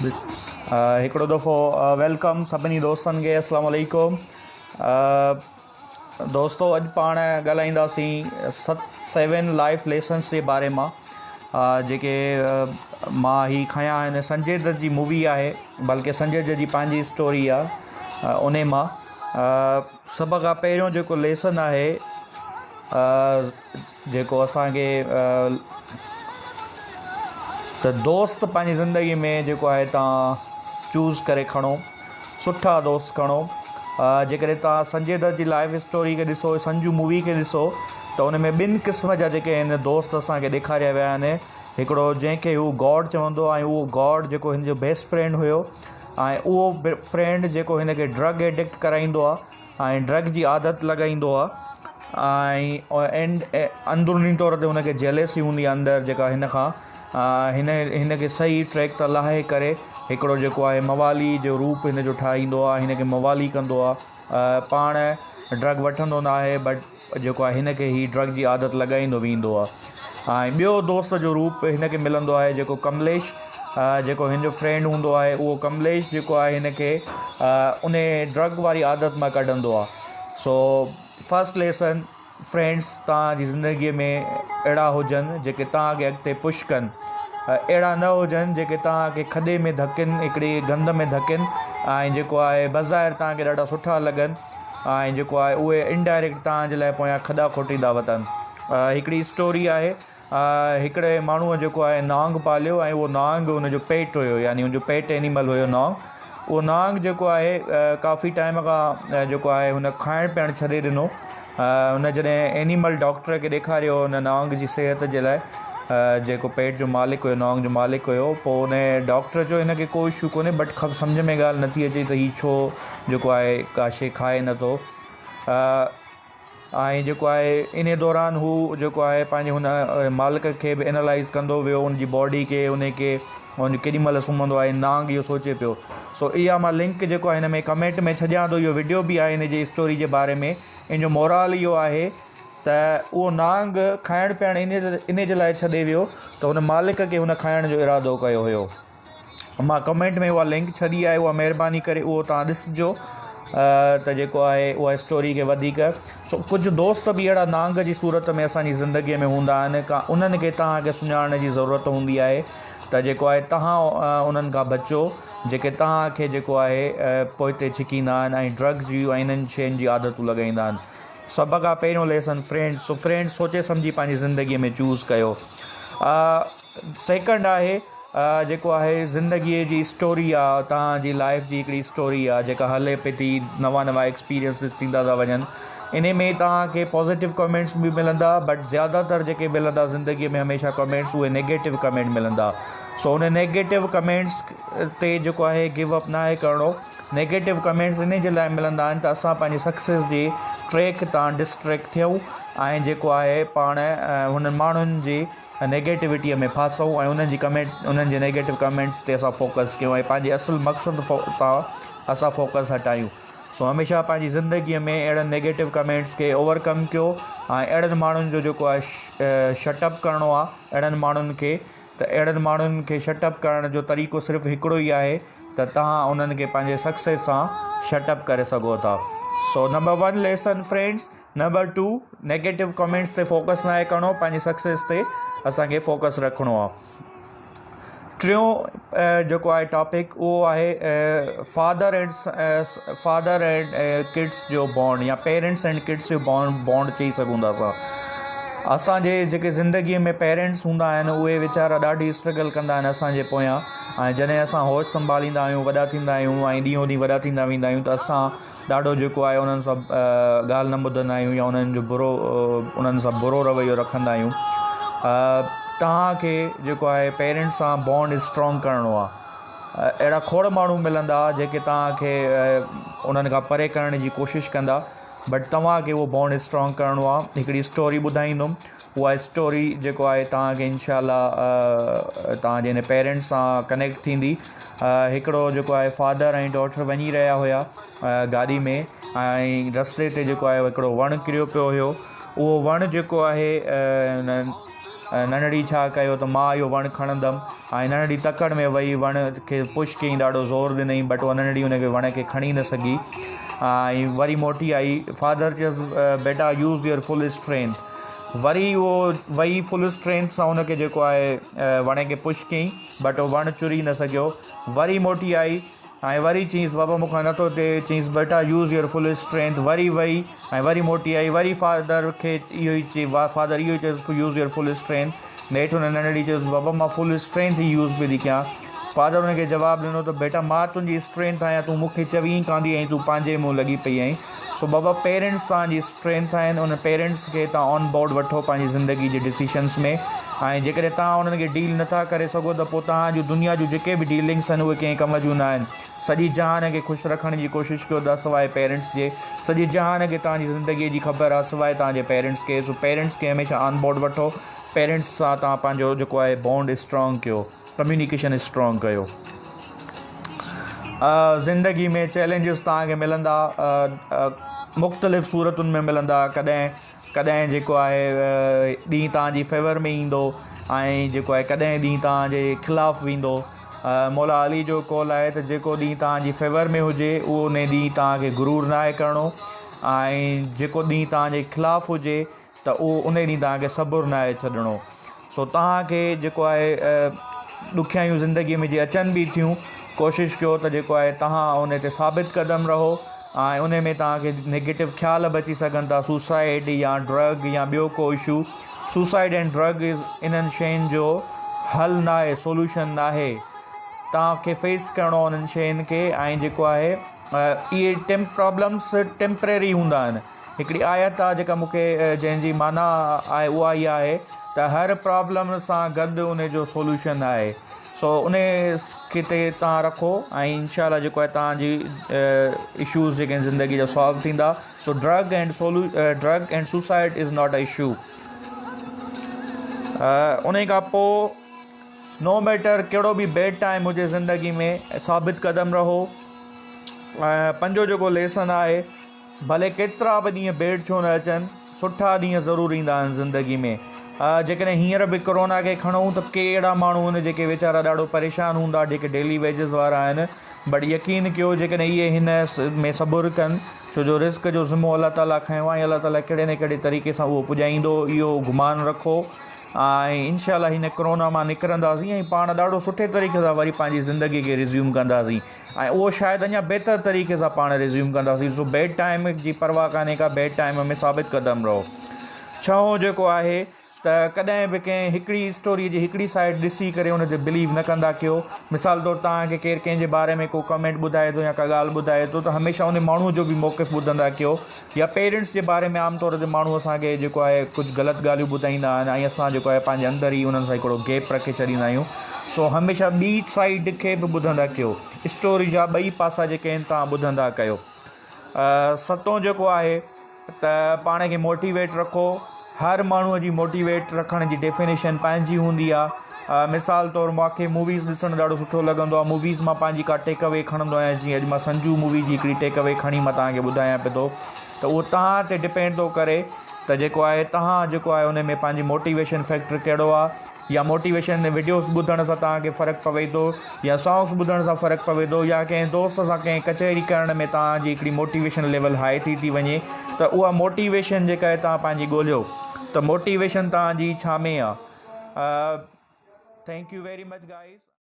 هڪڙو دفعو welcome سڀني دوستن کي اسلام عليڪم دوستو اڄ پاڻ ڳالهائينداسين ست سيون لائف ليسنس جي باري مان جيڪي مان هي کنيا آهن سنجي دت جي مووي آهي بلڪه سنجي دت جي پنهنجي اسٽوري آهي انهي مان سڀ کان پهريون جيڪو ليسن آهي جيڪو اسان کي ته دوست پنهنجي زندگي ۾ جيڪو آهي تان چوز ڪري کڻو سٺا دوست کڻو جيڪڏهن تان سنجي دت جي لائف اسٽوري کي ڏسو سنجو مووي کي ڏسو ته ان ۾ ٻن قسم جا جيڪي آهن دوست اسان کي ڏيکاريا ويا آهن هڪڙو جنهن کي هو گاڊ چوندو آهي ۽ اهو گاڊ جيڪو هن جو بيسٽ فرينڊ هيو ۽ اهو فرينڊ جيڪو هن کي ڊرگ ايڊڪٽ ڪرائيندو آهي ۽ ڊرگ جي عادت لڳائيندو آ ۽ اندروني طور تي هن کي جيلسي هوندي آ اندر جيڪا هن کان هن هن کي صحيح ٽريڪ تان لاهي ڪري هڪڙو جيڪو آهي موالي جو روپ هن جو ٺاهيندو آ هن کي موالي ڪندو آ پاڻ ڊرگ وٺندو نه آهي بٽ جيڪو آهي هن کي هي ڊرگ جي عادت لڳائيندو ويندو آهي ۽ ٻيو دوست جو روپ هن کي ملندو آهي جيڪو ڪمليش جيڪو هن جو فرينڊ هوندو آهي اهو ڪمليش جيڪو آهي هن کي ان ڊرگ واري عادت مان ڪڍندو آهي سو فرسٽ ليسن فرينڊس توهان جي زندگي ۾ اهڙا هجن جيڪي توهان کي اڳتي پش ڪن اهڙا نه هجن جيڪي توهان کي کڏي ۾ ڌڪن هڪڙي گند ۾ ڌڪن ۽ جيڪو آهي بظاهر توهان کي ڏاڍا سٺا لڳن ۽ جيڪو آهي اهي انڊائريڪٽ توهان جي لاء پويان کڏا کوٽيندا وتن. هڪڙي اسٽوري آهي هڪڙي ماڻهوء جيڪو آهي نانگ پاليو ۽ اهو نانگ ان جو پيٽ هيو يعني ان جو پيٽ اينيمل هيو نانگ اهو نانگ جيڪو آهي ڪافي ٽائيم کان جيڪو آهي هن کائڻ پيئڻ ڇڏي ڏنو هن جڏهن اينيمل ڊاڪٽر کي ڏيکاريو ان نانگ جي صحت جي لاء جيڪو پيٽ جو مالڪ هيو نانگ جو مالڪ هيو پوء ان ڊاڪٽر چيو هن کي ڪو اشو ڪونهي بٽ سمجهه ۾ ڳالهه نٿي اچي ته هي ڇو جيڪو آهي ڪا شي کائي نٿو ۽ جيڪو آهي ان دوران هو جيڪو آهي پنهنجي هن مالڪ کي به انالائز ڪندو ويو ان جي باڊي کي ان کي ان ڪيڏي مهل سمهندو آهي نانگ اهو سوچي پيو سو اها مان لنڪ جيڪو آهي هن ۾ ڪمينٽ ۾ ڇڏيان ٿو اهو وڊيو به آهي ان جي اسٽوري جي باري ۾ ان جو مورال اهو آهي ته اهو نانگ کائڻ پيئڻ انهي جي لاء ڇڏي ويو ته هن مالڪ کي هن کائڻ جو ارادو ڪيو هيو. مان ڪمينٽ ۾ اها لنڪ ڇڏي آهي اها مهرباني ڪري اهو توهان ڏسجو ته جيڪو آهي اها اسٽوري کي وڌيڪ سو ڪجهه دوست به اهڙا نانگ جي صورت ۾ اسان جي زندگي ۾ هوندا آهن ڪا انهن کي توهان کي سڃاڻڻ جي ضرورت هوندي آهي ته جيڪو آهي توهان انهن کان بچو جيڪي توهان کي جيڪو آهي پوئتي ڇڪيندا آهن ۽ ڊرگز جي ۽ انهن شين جي عادتون لڳائيندا آهن سڀ کان پهريون ليسن فرينڊس سو فرينڊس سوچي سمجهي پنهنجي زندگي ۾ چوز ڪيو سيڪنڊ آهي جيڪو آهي زندگي جي اسٽوري آ توهان جي لائف جي هڪڙي اسٽوري آ جيڪا هلي پئي ٿي نوان نوان ايڪسپيرينسز ٿيندا ٿا وڃن انهي ۾ توهان کي پازيٽو ڪمينٽس به ملندا بٽ زياده تر جيڪي ملندا زندگي ۾ هميشه ڪمينٽس اهي نيگيٽو ڪمينٽ ملندا سو ان نيگيٽو ڪمينٽس تي جيڪو آهي گيو اپ ناهي ڪرڻو نيگيٽو ڪمينٽس انهي جي لاء ملندا آهن ته اسان پنهنجي سڪسيس جي ٽريڪ تان ڊسٽريڪٽ ٿيون ۽ جيڪو آهي پاڻ هنن ماڻهن جي نيگيٽوٽيء ۾ ڦاسون ۽ انهن جي ڪمينٽ انهن جي نيگيٽو ڪمينٽس تي اسان فوڪس ڪيون ۽ پنهنجي اصل مقصد تان اسان فوڪس هٽايون سو هميشه پنهنجي زندگيء ۾ اهڙن نيگيٽو ڪمينٽس کي اوور ڪم ڪيو ۽ اهڙن ماڻهن جو جيڪو آهي شٽ اپ ڪرڻو آهي اهڙن ماڻهن کي ته اهڙن ماڻهن کي شٽ اپ ڪرڻ جو طريقو صرف هڪڙو ئي آهي ته توهان انهن کي پنهنجي سڪسيس سان شٽ اپ ڪري سگهو ٿا. So number one lesson friends, number two negative comments تي فوڪس ناهي ڪرڻو پنهنجي سڪسيس تي اسان کي فوڪس رکڻو آهي. ٽيون جيڪو آهي ٽاپڪ اهو آهي father and father and kids جو بانڊ يا پيرنٽس اينڊ ڪڊس جو بانڊ بانڊ چئي سگهون ٿا اسان اسان جي جيڪي زندگي ۾ پيرنٽس هوندا آهن اهي ويچارا ڏاڍي اسٽرگل ڪندا آهن اسان جي پويان ۽ جڏهن اسان هوش سنڀاليندا آهيون وڏا ٿيندا آهيون ۽ ڏينهون ڏينهن وڏا ٿيندا ويندا آهيون ته اسان ڏاڍو جيڪو آهي انهن سان ڳالهه نه ٻڌندا آهيون يا انهن جو برو انهن سان برو رويو رکندا آهيون توهان کي جيڪو آهي پيرنٽس سان بانڊ اسٽرانگ ڪرڻو آهي اهڙا کوڙ ماڻهو ملندا جيڪي توهان کي انهن کان پري ڪرڻ جي ڪوشش ڪندا بٽ توهان کي اهو بانڊ اسٽرانگ ڪرڻو آهي هڪڙي اسٽوري ٻڌائيندم اها اسٽوري جيڪو آهي توهان کي انشاء الله توهان جي ان پيرنٽس سان ڪنيڪٽ ٿيندي هڪڙو جيڪو آهي فادر ۽ ڊاٽر وڃي رهيا هيا گاڏي ۾ ۽ رستي تي جيڪو آهي هڪڙو وڻ ڪريو پيو هيو اهو وڻ جيڪو آهي ننڍڙي ڇا ڪيو ته مان اهو وڻ کڻندم ۽ ننڍڙي تڪڙ ۾ وئي وڻ کي پش ڪيائين ڏاڍو زور ڏنائين بٽ اها ننڍڙي ان کي وڻ کي کڻي نه سگهي ۽ وري موٽي آئي فادر چيس بيٽا يوز your full strength وري اهو وئي فل اسٽرينٿ سان ان کي جيڪو آهي وڻ کي پش ڪيائين بٽ اهو وڻ چري نه سگهيو وري موٽي آئي ۽ وري چيس بابا مون کان نٿو ٿئي چيس بيٽا يوز your full strength وري وئي ۽ وري موٽي آئي وري فادر کي اهو ئي چي فادر اهو ئي چيس يوز your full strength نيٺ هن ننڍڙي چيس بابا مان فل اسٽرينٿ ئي يوز پئي ٿي ڪيان فادر هن کي جواب ڏنو ته بيٽا مان تنهنجي اسٽرينٿ آهيان تون مون کي چوين ڪانه ٿي ۽ تون پنهنجي منهن لڳي پئي آهين سو بابا پيرنٽس توهان جي اسٽرينٿ آهن ان پيرنٽس کي توهان آن بورڊ وٺو پنهنجي زندگي جي ڊسيشنس ۾ ۽ جيڪڏهن توهان انهن کي ڊيل نٿا ڪري سگهو ته پوء توهان جون دنيا جون جيڪي به ڊيلنگس آهن اهي ڪنهن ڪم جون نه آهن سڄي جهان کي خوش رکڻ جي ڪوشش ڪيو ٿا سواء پيرنٽس جي سڄي جهان کي توهان جي زندگي جي خبر آهي سواء توهان جي پيرنٽس کي سو پيرنٽس کي هميشه آن بورڊ وٺو پيرنٽس سان توهان پنهنجو جيڪو آهي بانڊ اسٽرانگ ڪيو ڪميونيڪيشن اسٽرانگ ڪيو زندگي ۾ چئلينجز توهان کي ملندا مختلف صورتن ۾ ملندا ڪڏهن ڪڏهن جيڪو آهي ڏينهن توهان جي فيور ۾ ايندو ۽ جيڪو آهي ڪڏهن ڏينهن توهان جي خلاف ويندو مولا علي جو قول آهي ته جيڪو ڏينهن توهان جي فيور ۾ هجي اهو ان ڏينهن توهان کي غرور ناهي ڪرڻو ۽ جيڪو ڏينهن توهان جي خلاف هجي ته اهو انهي ڏينهن توهان کي صبر ناهي ڇڏڻو سو توهان کي جيڪو آهي ڏکيائيون زندگي ۾ جي اچن به ٿيون ڪوشش ڪيو ته جيڪو آهي توهان ان تي ثابت قدم رهو ۽ ان ۾ توهان کي نيگيٽو خيال به اچي سگهن ٿا سوسائيڊ يا ڊرگ يا ٻيو ڪو اشو سوسائيڊ ۽ ڊرگ انهن شين جو حل ناهي سولوشن ناهي توهان کي فيس ڪرڻو انهن شين کي ۽ جيڪو آهي اهي ٽيم پرابلمس ٽيمپرري هوندا آهن هڪڙي آيت آ جيڪا مون کي جنهن جي معنيٰ آهي اها اها آهي ته هر پرابلم سان گڏ ان جو سوليوشن آهي سو ان کي تي توهان رکو ۽ انشاء الله جيڪو آهي توهان جي اشوز جيڪي آهن زندگي جا سالو ٿيندا سو ڊرگ اينڊ سولو drug and suicide is not a issue ان کان پوء نو ميٽر ڪهڙو به بيڊ ٽائيم هجي زندگي ۾ ثابت قدم رهو پنجو جيڪو ليسن آهي ڀلي ڪيترا به ڏينهن بيڊ ڇو نه اچن، سٺا ڏينهن ضرور ايندا آهن زندگي ۾. جيڪڏهن هينئر به ڪورونا کي کڻون ته ڪي اهڙا ماڻهو آهن جيڪي ويچارا ڏاڍو پريشان هوندا جيڪي ڊيلي ويجز وارا آهن بٽ يقين ڪيو جيڪڏهن اهي هن ۾ صبر ڪن ڇو جو رزق جو ذمو الله تعالي کنيو آهي ۽ الله تعالي ڪهڙي نه ڪهڙي طريقي سان اهو پڄائيندو اهو گمان رکو ۽ انشاء الله هن ڪورونا مان نڪرنداسين ۽ پاڻ ڏاڍو سٺي طريقي سان وري پنهنجي زندگي کي ريزيوم ڪنداسين. ۽ اهو شايد اڃا بهتر طريقي سان پاڻ ريزيوم ڪنداسين سو بيڊ ٽائيم جي پرواهه ڪانهي ڪا بيڊ ٽائيم ۾ ثابت قدم رهو ڇهون جيڪو آهي ته ڪڏهن به ڪنهن هڪڙي اسٽوري جي هڪڙي سائيڊ ڏسي ڪري ان تي بليو نه ڪندا ڪيو مثال طور توهان کي ڪير ڪنهن جي باري ۾ ڪو ڪمينٽ ٻڌائي ٿو يا ڪا ڳالهه ٻڌائي ٿو ته هميشه ان ماڻهو جو به موقف ٻڌندا ڪيو يا پيرنٽس جي باري ۾ عام طور تي ماڻهو اسان کي جيڪو آهي ڪجهه غلط ڳالهيون ٻڌائيندا آهن ۽ اسان جيڪو آهي پنهنجي اندر ئي انهن سان هڪڙو گيپ رکي ڇڏيندا آهيون سو هميشه ٻي سائيڊ کي به ٻڌندا ڪيو اسٽوري جا ٻئي پاسا جيڪي آهن توهان ٻڌندا ڪيو ستون جيڪو آهي ته پاڻ کي موٽيويٽ رکو هر ماڻهوء جي موٽيويٽ رکڻ جي ڊيفينيشن پنهنجي هوندي آهي مثال طور مون کي موويز ڏسڻ ڏاڍو سٺو لڳندو آهي موويز مان پنهنجي ڪا ٽيڪ اوي کڻندو آهيان جيئن اڄ مان سنجو مووي جي هڪڙي ٽيڪ اوي کڻي مان توهان کي ٻڌايان پيو ٿو ته اهو توهان تي ڊپينڊ ٿو ڪري ته جيڪو آهي توهان جيڪو آهي ان ۾ پنهنجي موٽيويشن فيڪٽر ڪهڙو آهي يا موٽيويشن وڊيوز ٻڌڻ سان توهان کي فرق پوي ٿو يا سانگس ٻڌڻ سان فرق پوي ٿو يا ڪنهن دوست سان ڪنهن ڪچهري ڪرڻ ۾ توهان جي هڪڙي موٽيويشن ليول هائي ٿي ٿي وڃي ته اها موٽيويشن جيڪا آهي توهان پنهنجي ڳولهيو ته موٽيويشن توهان جي ڇا ۾ آهي thank you very much guys.